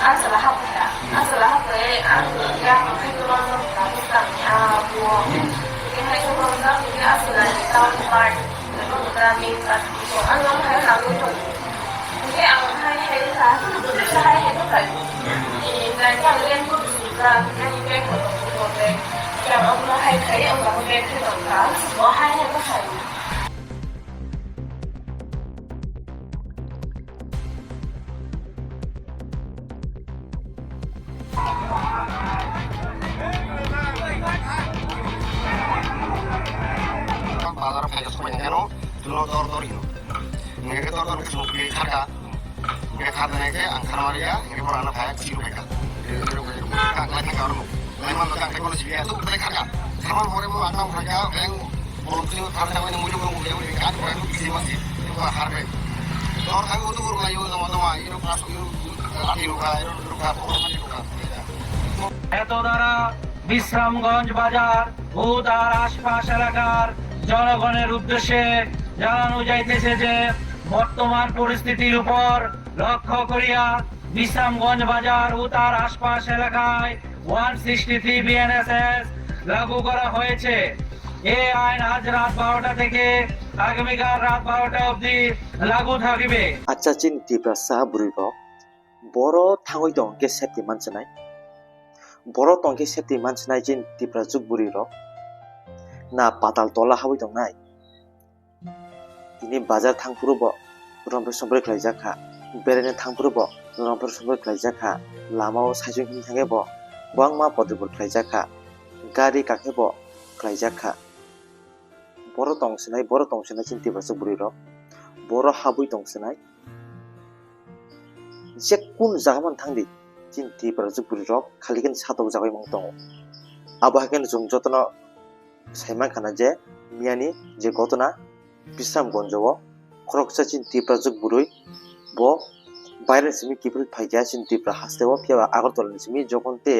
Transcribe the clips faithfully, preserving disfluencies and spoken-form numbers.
Asala hapya, asala hapya, ang yang hai ko long ka, ang ya ko. Ke hai ko long ka, ke asala ni town part, ko ta main part ko. Ang long hai ha ko. Ke ang hai hai ka, sa hai hai ko kai. Ni na ka len ko su ka, ke ni ke ko ko ko ke. Yang ang hai kai, ang ka ke ko ka. Ko hai hai ko kai. Bazar phaikha sumai hwnkhe no, chwngno dor dor hino. Hwnkhe dor dor hwnkhe chwng kharkha. Hwnkhe kharnai khe ang kharmariya, hwnkhe borok ano phai, chini phaikha. Kha, khlai thangkha aro no. Khlai manno kha, ang tei bono sibiya, tuk, tei kharkha. Kharman hore mo, ang tamo kharkha, ang Borok chini kharwi tangmani muitu borok muitu borok khat borok kisi masi. Iko harbe. Dor thang utu borok layo joma joma iro paso iro ati ruka iro ruka borok mani ruka. এত দ্বারা বিশ্রামগঞ্জ বাজার ও তার আশপাশ এলাকার জনগণের উদ্দেশ্যে জানানো যাইতেছে যে বর্তমান পরিস্থিতির উপর লক্ষ্য করিয়া বিশ্রামগঞ্জ বাজার ও তার আশপাশ এলাকায় ওয়ান সিক্সটি থ্রি বিএনএসএস লাগু করা হয়েছে। এই আইন আজ রাত বারোটা থেকে আগামীকাল রাত বারোটা অবধি লাগু থাকবে। Acha chini Tiprasa bwrwi rok boro thangwi tong khe safety mansinai, boro tong khe safety mansinai chini Tiprasa bwrwi rok na patal tola habwi tongnai. Tini bazar thangphuru bo romphre somphre khlaijak kha, beraina thangphuru bo romphre somphre khlaijak kha, lama o saichung him thangkhe bo kwbangma podribor khlaijak kha, gari kakhe bo khlaijak kha. Boro tong sinai, boro tong sinai chini Tiprasa bwrwi rok, boro habwi tong sinai. Je kun jaga man thangdi, chini Tiprasa bwrwi rok khali khe satok jagwi mang tongo. Abo hai khe chwng jotono sai mankha na je miyani je gotona Bisramgonjo o khoroksa chini Tiprajwk bwrwi bo baireni simi kiphilwi phaikha chini Tripura hasteo, phiya ba Agartala ni simi jokhon te,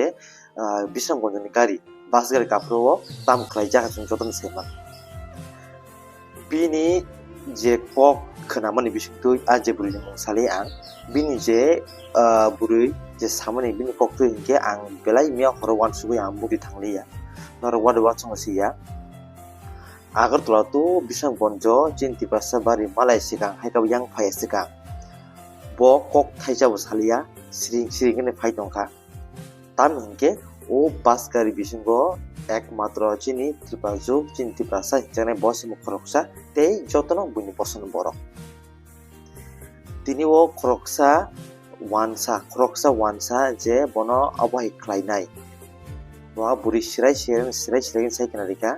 ah, Bisramgonjo ni gari, bus gari kaphuru o tam khlaijak chwng jotono sai mano. Bini je kok khwnamani bisingtwi a je bwrwini mung sali ang, bini je, ah, bwrwi je samani bini koktwi hinkhe ang belai miya horo uansugwi ang mudi thangliya. Norok uado uansukma siya. Agartala to Bisramgonjo chini Tiprasa bari malai swkang, hai khe bo yang phaiya swkang. Bo kok thaisa bo saliya, siring siring hwnwi phai tongkha. Tamni hinkhe o bus gari bisingo ekmatro chini Tiprajwk, chini Tiprasa hinjaknai bo se khoroksa tei jotono buini bosongni borok. Tini o khoroksa uansa, khoroksa uansa je bono obo hai khlainai. Bo bwrwi sirai sirai, sirai sirai sai khna rikha.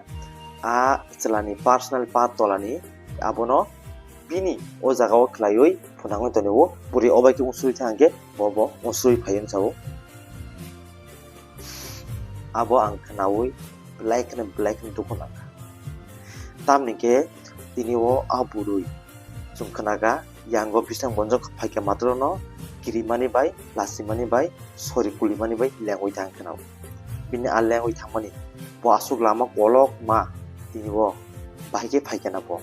A chwlani personal pa tolani abono bini o jaga o khlaiwi phunangwi tonwi o bwrwi obo hai khe unsuri thang khe bo bo unsuri phaiwi sao. Abo ang khnaui belai kheno, belai kheno dukhu nangkha. Tamni khe tini o a bwrwi chwng khnaga, yango Bisramgonjo phaikha matrono kirimani bai, lasimani bai, sori kulimani bai lengwi thang khna. Bini a lengwi thangmani bo aswk lama kolokma tini o bahai khe phaikha na bo.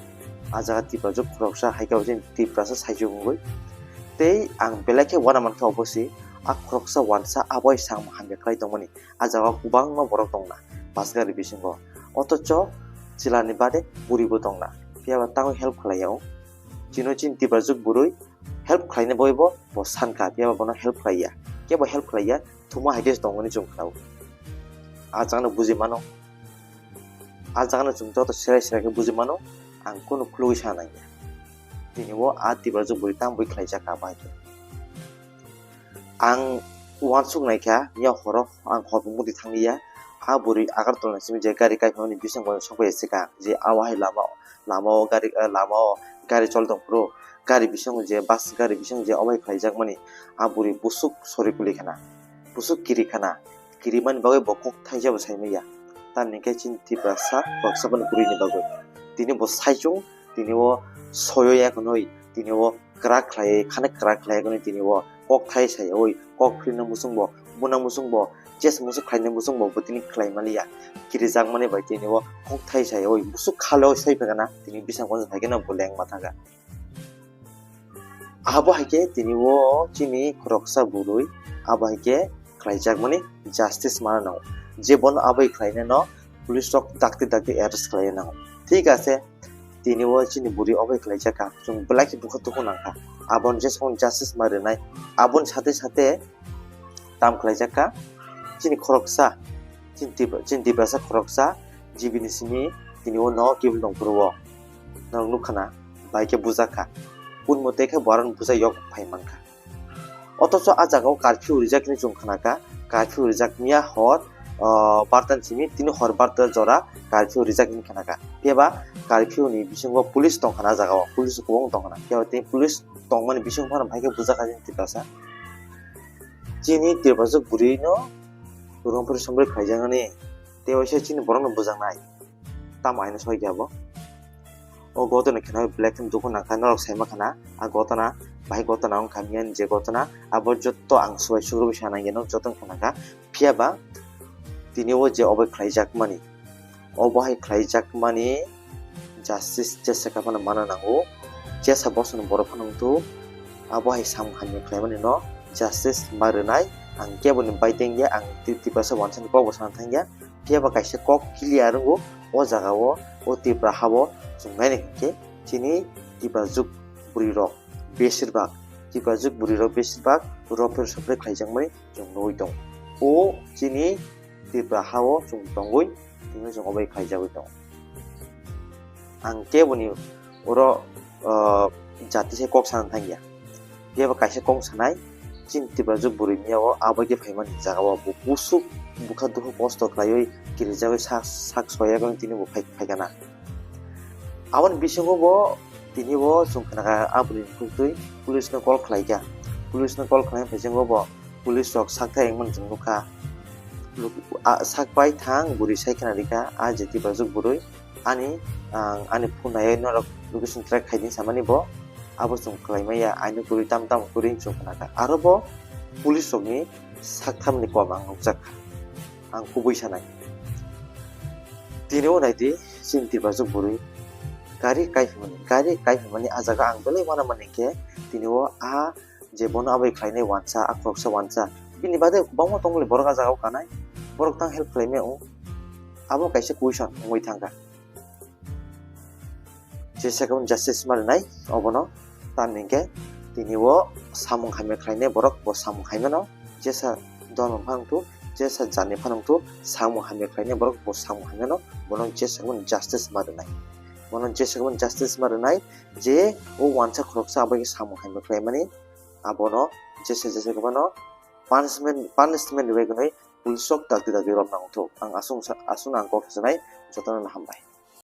A jaga Tiprajwk khoroksa hai khe bo chini Tiprasa saichung wngwi. Tei ang belai khe uana mankha obo se a khoroksa uansa abo hai samung hamya khlai tongmani. A jaga o kwbangma borok tongna bus gari bisingo. Othocho chwlani bade bwrwi bo tongna. Phiya ba tangwi help khlai ya o. Chino chini Tiprajwk bwrwi help khlaina bagwi bo, bo sankha, phiya ba bono help khlai ya. Kebo help khlai ya, thuma hai khe se tongmani chwng khnao. A jagano buji mano. A jagano chwng joto serai serai khe buji mano. Ang kunu khulugwi sa nang ya. Tini o a Tiprajwk bwrwi tamo bui khlaijak kha bahai khe. Ang uansuk naikha, ya horo ang hor mudi thangliya. A bwrwi Agartala ni simi je gari kaiphaimani bisingo sokphai swkang je a wahai lama, lama o gari, eh, lama o gari choli tongphuru, gari bisingo je bus gari bisingo je obai khlaijakmani, a bwrwi busuk sori kuli khana, busuk kiri khana, kirimani bagwi bo kok thaisa bo sai manya. Tamni khe chini Tiprasa khoroksa boni bwrwini bagwi tini bo saichung, tini o soyo ya hwnwi, tini o kwrak khlaiwi, khani kwrak khlaiwi tini o kok thai saiwi, kok philna muchung bo, buna muchung bo, ches muchung khlaina muchung bo, bo tini khlai maliya. Kirijak mani bai tini o kok thai saiwi, busuk khalo sai phagana, tini bising konsa phai kheno bo leng ma thaga. Abo hai khe tini o chini khoroksa bwrwi abo hai khe khlaijakmani justice mana nango. Je bono abo hai khlainai no police rok dakti dakti arrest khlai nango. Thik ase, tini o chini bwrwi obo hai khlaijak kha, chwng belai khe dukha dukha nang kha. Aboni jesong justice ma rwnai, aboni sathe sathe tam khlaijak kha chini khoroksa, chini Tipra-, chini Tiprasa khoroksa, G B ni simi tini o no kebul tong phuru o. Norok nukha na, bai khe bujak kha. Kun mote khe bo aroni bujak yok phai man kha. Othocho a jaga o curfew rijak hinwi chwng khna kha, curfew rijak miya hor, o, barta ni simi tini hor barta jora curfew rijak hinwi khna kha. Phiya ba curfew ni bisingo police tong kha na a jaga o, police kwbangma tong kha na. Phiya ba tini police tongmani bisingo phano bai khe bujak kha chini Tiprasa. Chini Tiprasa bwrwi no romphri somphri khlaijaknani, tei waisa chini borok no bujaknai. Tamo aino soi khe abo. O gotona kheno black and dukhu nangkha, norok saima khana, a gotona, bahai gotona wngkha miyan je gotona, abo jotto ang subai sugrubui sana nangya, norok joto wngkha nangkha. Phiya ba tini o je obo khlaijakmani, obo hai khlaijakmani justice jesa kha phano mana nango, jesa bosoni borok phano wngthu, abo hai samung hamya khlaimani no justice ma rwnai, ang kebo ni bai tengya, ang Ti-, Tiprasa wansa ni kok bo sana thangya. Phiya ba kaisa kok clear wngo, o jaga o, o Tipra ha o chwng naina hinkhe chini Tiprajwk bwrwi rok besirbak, Tiprajwk bwrwi rok besirbak rophre sophre khlaijakmani chwng nugwi tongo. O chini Tipra ha o chwng tongwi, tini chwng obai khlaijagwi tongo. Ang keboni oro, ah, jati se kok sana thangya. Phiya ba kaisa kok sanai, chini Tiprajwk bwrwi miya o abo khe phaimani jaga o bo busuk bwkha dukhu kosto khlaiwi kirijagwi sak, sak soyagwi tini bo phai, phaikha na. Aboni bisingo bo tini bo chwng khna kha aboni bukhuk twi police no call khlai kha. Police no call khlai phaisingo bo police rok sak thai wngmani chwng nukha. Luk-, a, sak pai thang bwrwi sai khna rikha, a je Tiprajwk bwrwi. Ani, ang ani phone naiwi norok location track khaidi samani bo, abo chwng khlai maya, aino kwrwi tam tam kwrwi chwng khna kha. Aro bo police rokni sak thamni kom ang nukjak kha. Ang kubui sanai. Tini o naidi, chini Tiprajwk bwrwi gari kai phaimani, gari kai phaimani a jaga ang belai uana mani khe tini o a je bono abai khlainai wansa, a khoroksa wansa. Bini bade kwbangma tongmani borok a jaga o kanai, borok tang help khlai maya o. Abo kaisa question wngwi thangkha. Jesa khe justice ma rwnai obono, tamni hinkhe tini o samung hamya khlainai borok bo samung hamya no, jesa dol phano wngthu, jesa jani phano wngthu, samung hamya khlainai borok bo samung hamya no, bono jesa khe justice ma rwnai. Bono jesa khe justice ma rwnai, je o wansa khoroksa abo khe samung hamya khlaimani, abono jesa jesa khe bono punishment, punishment rwgwi police rok dakti dakti romna wngthok. Ang aswk, aswkno ang kok sanai, jotono hambai.